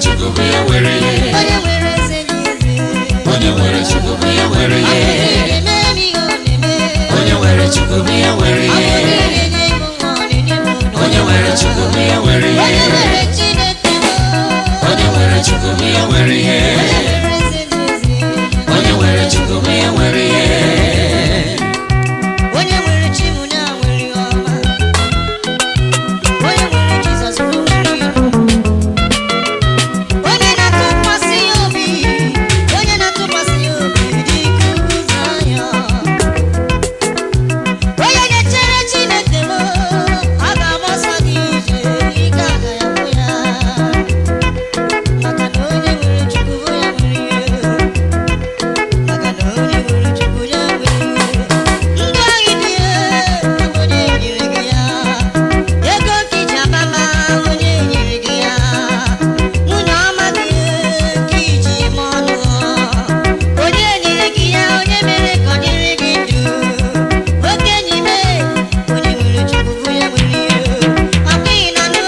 Chukwu bụ ya nwere ihe. Onye nwere eze dị eze. Onye nwere Chukwu bụ ya nwere Ọ ihe. bụ na-eme m ihe ọ na-eme. Onye nwere Chukwu bụ ya nwere Ọ bụ ihe. na-enye m nwa ọ na-enye m ụlọ. Onye nwere Chukwu bụ ya nwere Onye ihe. nwere Chineke m. Onye nwere Chukwu bụ ya nwere ihe. Onye nwere eze dị eze. Onye nwere Chukwu bụ ya nwere ihe. Onye nwere chi mụ na nwere ihe ọma. Onye nwere Jizọs bụ nwere ihe. Onye na-atụkwasị ya obi, onye na-atụkwasị ya obi dị ka ugwu Zayọn. Onye na-echere Chineke m, ọ ga-agba ọsọ dị ije, ike agaghị agwụ ya. Maka na onye nwere Chukwu bụ ya nwere ihe. Maka na onye nwere Chukwu ya nwere ihe. Ndụ anyị dị onye nyere gị ya. Ego ka iji abama onye nyere gị ya. Nwunye ọma gị ka iji eme ọnụ. Onye nyere gị ya, onye mere ka ọ dịrị gị ndụ. Okenye ime, onye nwere Chukwu bụ ya nwere ihe. Ọ bụghị na nụ,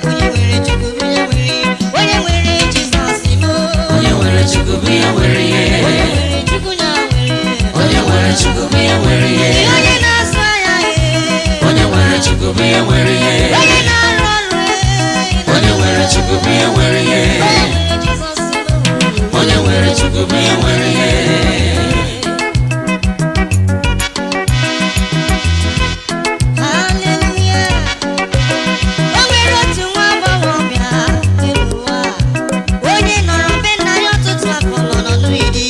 onye nwere Chukwu bụ ya nwere ihe. Onye nwere Jizọs mụ. Onye nwere Chukwu bụ ya nwere ihe. Onye nwere Chukwu ya nwere ihe. Onye nwere Chukwu bụ ya nwere ihe. Onye na-azụ ahịa ya. Onye nwere Chukwu bụ ya nwere ihe. Onye na-arụ ọrụ ya. Onye nwere Chukwu bụ ya nwere ihe. Onye nwere Jizọs bụ. Onye nwere Chukwu bụ ya nwere ihe. Hallelujah. O nwere otu nwa agbọghọbịa n'elu ụwa, onye nọrọ be nna ya ọtụtụ afọ nọ n'ọnụ di.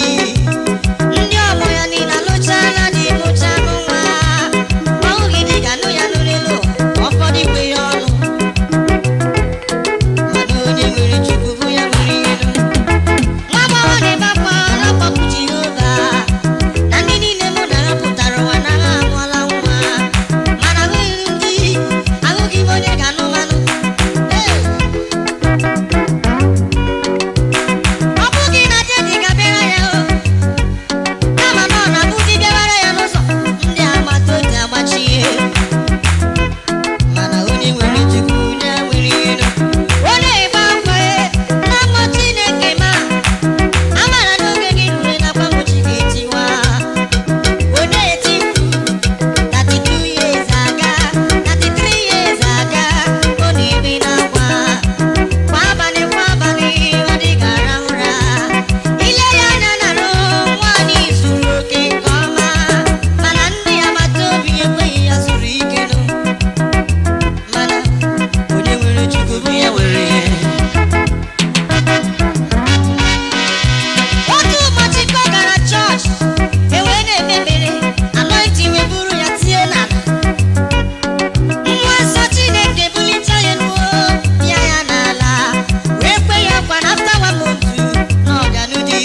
Ndị ọgbọ ya niile alụchaala di mụchaa nwa. Ọ hụghị di ga-anụ ya n'elu, ụfọdụ ikwe ya ọnụ. Mana onye nwere Chukwu bụ ya nwere ihe nụ. Nwa agbọghọ na-ebe akwa na-akpọku Jehova, na ndị niile mụ na ha pụtara ụwa na ha amụọla nwa, mana ahụghị m di, ahụghị m onye ga-anụ manụ. Ee. Ọ bụghị na di ga-abịara ya o, kama na ọ na-abụ di bịawara ya n'ụzọ, ndị agbata obi agbachie. Mana onye nwere Chukwu ya nwere ihe nụ. Ọ na-ebe akwa na-akpọ Chineke ma amara n'oge gị ruru nakwa mgbochi ga-etiwa. Ọ na-eti mkpu 32 years aga, 33 years aga, ọ na-ebe n'akwa. Kwa abalị kwa abalị ọ dịghị arahụ ụra. Ile ya anya na-arụ nwaanyị zuru oke nke ọma, mana ndị agbata obi ekweghị ya zuru ike nụ. Mana onye nwere Chukwu bụ ya nwere ihe. Otu ụbọchị ka ọ gara chọọchị, e wee na-ekpe ekpere, anointing wee buru ya tie n'ala. Mmụọ nsọ Chineke bulite ya elu, bịa ya n'ala, wee kwe ya nkwa na after one month na ọ ga-anụ di.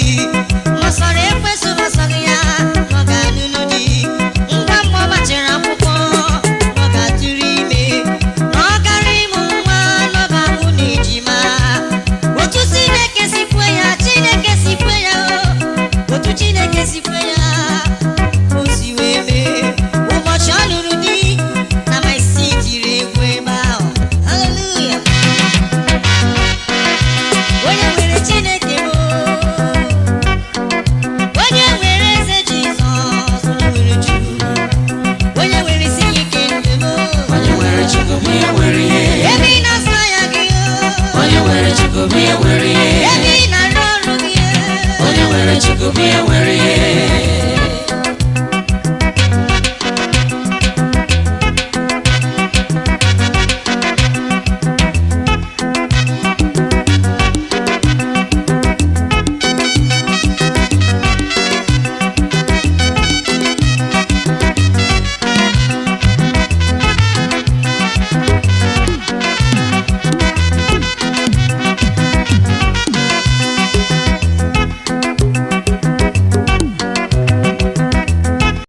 Ma sọrọ ekwensu ma sọghị ya na ọ ga-anụnụ di. Ngwa mgbe ọ gbachara akwụkwọ na ọ ga-atụrụ ime, na ọ gara ịmụ nwa na ọ ga-abụ na ejima. Otu Chineke si kwe ya, Chineke si kwe ya o. Otu Chineke si kwe ya, o si wee mee. Ụbọchị ọ lụrụ di na my seat tiri egwu ebe ahụ. Hallelujah. Onye nwere Chineke bụ onye nwere eze Jizọs, onye nwere Chukwu, onye nwere isi ike ndụ m. Onye nwere Chukwu bụ ya nwere ihe. Ebe ị na-azụ ahịa gị o. Onye nwere Chukwu bụ ya nwere ihe. Ebe ị na-arụ ọrụ gị o. Onye nwere Chukwu bụ ya nwere ihe.